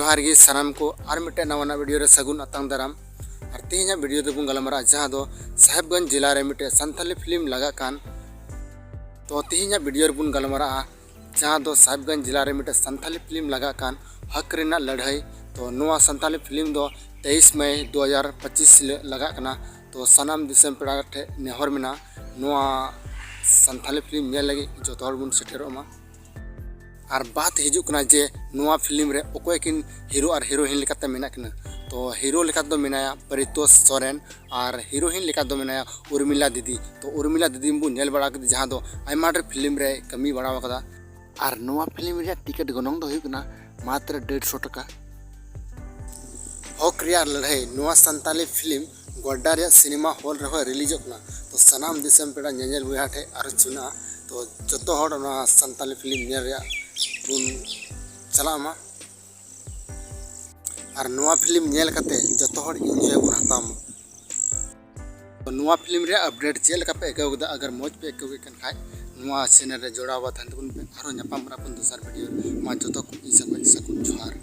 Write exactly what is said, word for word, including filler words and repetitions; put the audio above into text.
ᱡᱚᱦᱟᱨ ᱜᱮ ᱥᱟᱱᱟᱢ ᱠᱚ, ᱟᱨ ᱢᱤᱫᱴᱮᱱ ᱱᱟᱣᱟᱱᱟᱜ ᱵᱷᱤᱰᱤᱭᱳ ᱨᱮ ᱥᱟᱹᱜᱩᱱ ᱟᱛᱟᱝ ᱫᱟᱨᱟᱢ᱾ ᱟᱨ ᱛᱮᱦᱮᱧᱟᱜ ᱵᱷᱤᱰᱤᱭᱳ ᱫᱚᱵᱚᱱ ᱜᱟᱞᱢᱟᱨᱟᱜᱼᱟ ᱡᱟᱦᱟᱸ ᱫᱚ ᱥᱟᱦᱮᱵᱽᱜᱚᱸᱡᱽ ᱡᱮᱞᱟ ᱨᱮ ᱢᱤᱫᱴᱮᱱ ᱥᱟᱱᱛᱟᱞᱤ ᱯᱷᱤᱞᱢ ᱞᱟᱜᱟᱜ ᱠᱟᱱ᱾ ᱛᱚ ᱛᱮᱦᱮᱧᱟᱜ ᱵᱷᱤᱰᱤᱭᱳ ᱨᱮᱵᱚᱱ ᱜᱟᱞᱢᱟᱨᱟᱜᱼᱟ ᱡᱟᱦᱟᱸ ᱫᱚ ᱥᱟᱦᱮᱵᱽᱜᱚᱸᱡᱽ ᱡᱮᱞᱟ ᱨᱮ ᱢᱤᱫᱴᱮᱱ ᱥᱟᱱᱛᱟᱞᱤ ᱯᱷᱤᱞᱢ ᱞᱟᱜᱟᱜ ᱠᱟᱱ ᱦᱚᱠ ᱨᱮᱱᱟᱜ ᱞᱟᱹᱲᱦᱟᱹᱭ᱾ ᱛᱚ ᱱᱚᱣᱟ ᱥᱟᱱᱛᱟᱞᱤ ᱯᱷᱤᱞᱢ ᱫᱚ ᱛᱮᱭᱤᱥ ᱢᱮ ᱫᱩ ᱦᱟᱡᱟᱨ ᱯᱚᱸᱪᱤᱥ ᱦᱤᱞᱳᱜ ᱞᱟᱜᱟᱜ ᱠᱟᱱᱟ᱾ ᱛᱚ ᱥᱟᱱᱟᱢ ᱫᱤᱥᱚᱢ ᱯᱮᱲᱟ ᱴᱷᱮᱱ ᱱᱮᱦᱚᱨ ᱢᱮᱱᱟᱜᱼᱟ, ᱱᱚᱣᱟ ᱥᱟᱱᱛᱟᱞᱤ ᱯᱷᱤᱞᱢ ᱧᱮᱞ ᱞᱟᱹᱜᱤᱫ ᱡᱚᱛᱚ ᱦᱚᱲ ᱵᱚᱱ ᱥᱮᱴᱮᱨᱚᱜ ᱢᱟ᱾ ᱟᱨ ᱵᱟᱛ ᱦᱤᱡᱩᱜ ᱠᱟᱱᱟ ᱡᱮ ᱱᱚᱣᱟ ᱯᱷᱤᱞᱢ ᱨᱮ ᱚᱠᱚᱭ ᱠᱤᱱ ᱦᱤᱨᱳ ᱟᱨ ᱦᱤᱨᱳᱭᱤᱱ ᱞᱮᱠᱟᱛᱮ ᱢᱮᱱᱟᱜ ᱠᱤᱱᱟ᱾ ᱛᱚ ᱦᱤᱨᱳ ᱞᱮᱠᱟ ᱫᱚ ᱢᱮᱱᱟᱭᱟ ᱯᱟᱨᱤᱛᱳᱥ ᱥᱚᱨᱮᱱ ᱟᱨ ᱦᱤᱨᱳᱭᱤᱱ ᱞᱮᱠᱟ ᱫᱚ ᱢᱮᱱᱟᱭᱟ ᱩᱨᱢᱤᱞᱟ ᱫᱤᱫᱤ᱾ ᱛᱚ ᱩᱨᱢᱤᱞᱟ ᱫᱤᱫᱤ ᱵᱚᱱ ᱧᱮᱞ ᱵᱟᱲᱟ ᱠᱮᱫᱟ, ᱡᱟᱦᱟᱸ ᱫᱚ ᱟᱭᱢᱟ ᱰᱷᱮᱨ ᱯᱷᱤᱞᱢ ᱨᱮ ᱠᱟᱹᱢᱤ ᱵᱟᱲᱟ ᱟᱠᱟᱫᱟ᱾ ᱟᱨ ᱱᱚᱣᱟ ᱯᱷᱤᱞᱢ ᱨᱮᱭᱟᱜ ᱴᱤᱠᱤᱴ ᱜᱚᱱᱚᱝ ᱫᱚ ᱦᱩᱭᱩᱜ ᱠᱟᱱᱟ ᱢᱟᱛᱨᱚ ᱰᱮᱲᱥᱚ ᱴᱟᱠᱟ᱾ ᱦᱚᱠ ᱨᱮᱭᱟᱜ ᱞᱟᱹᱲᱦᱟᱹᱭ, ᱱᱚᱣᱟ ᱥᱟᱱᱛᱟᱞᱤ ᱯᱷᱤᱞᱢ ᱜᱚᱰᱰᱟ ᱨᱮᱭᱟᱜ ᱥᱤᱱᱮᱢᱟ ᱦᱚᱞ ᱨᱮᱦᱚᱸ ᱨᱤᱞᱤᱡᱚᱜ ᱠᱟᱱᱟ᱾ ᱛᱚ ᱥᱟᱱᱟᱢ ᱫᱤᱥᱚᱢ ᱯᱮᱲᱟ ᱧᱮᱧᱮᱞ ᱵᱚᱭᱦᱟ ᱴᱷᱮᱱ ᱟᱨᱚ ᱪᱩᱱᱟᱹᱜᱼᱟ᱾ ᱛᱚ ᱡᱚᱛᱚ ᱦᱚᱲ ᱚᱱᱟ ᱥᱟᱱᱛᱟᱞᱤ ᱯᱷᱤᱞᱢ ᱧᱮᱞ ᱨᱮᱭᱟᱜ ᱵᱚᱱ ᱪᱟᱞᱟᱜ ᱢᱟ᱾ ᱟᱨ ᱱᱚᱣᱟ ᱯᱷᱤᱞᱢ ᱧᱮᱞ ᱠᱟᱛᱮ ᱡᱚᱛᱚ ᱦᱚᱲ ᱤᱱᱡᱚᱭ ᱵᱚᱱ ᱦᱟᱛᱟᱣ ᱢᱟ᱾ ᱛᱚ ᱱᱚᱣᱟ ᱯᱷᱤᱞᱢ ᱨᱮᱭᱟᱜ ᱟᱯᱰᱮᱴ ᱪᱮᱫ ᱞᱮᱠᱟ ᱯᱮ ᱟᱹᱭᱠᱟᱹᱣ ᱠᱮᱫᱟ? ᱟᱜᱟᱨ ᱢᱚᱡᱽ ᱯᱮ ᱟᱹᱭᱠᱟᱹᱣ ᱠᱮᱫ ᱠᱷᱟᱱ ᱱᱚᱣᱟ ᱪᱮᱱᱮᱞ ᱨᱮ ᱡᱚᱲᱟᱣ ᱛᱟᱦᱮᱱ ᱛᱟᱵᱚᱱ ᱯᱮ᱾ ᱟᱨᱦᱚᱸ ᱧᱟᱯᱟᱢ ᱠᱟᱱᱟ ᱵᱚᱱ ᱫᱚᱥᱟᱨ ᱵᱷᱤᱰᱤᱭᱳ ᱨᱮ᱾ ᱢᱟ ᱡᱚᱛᱚ ᱠᱚ ᱤᱧ ᱥᱟᱹᱜᱩᱱ ᱡᱚᱦᱟᱨ᱾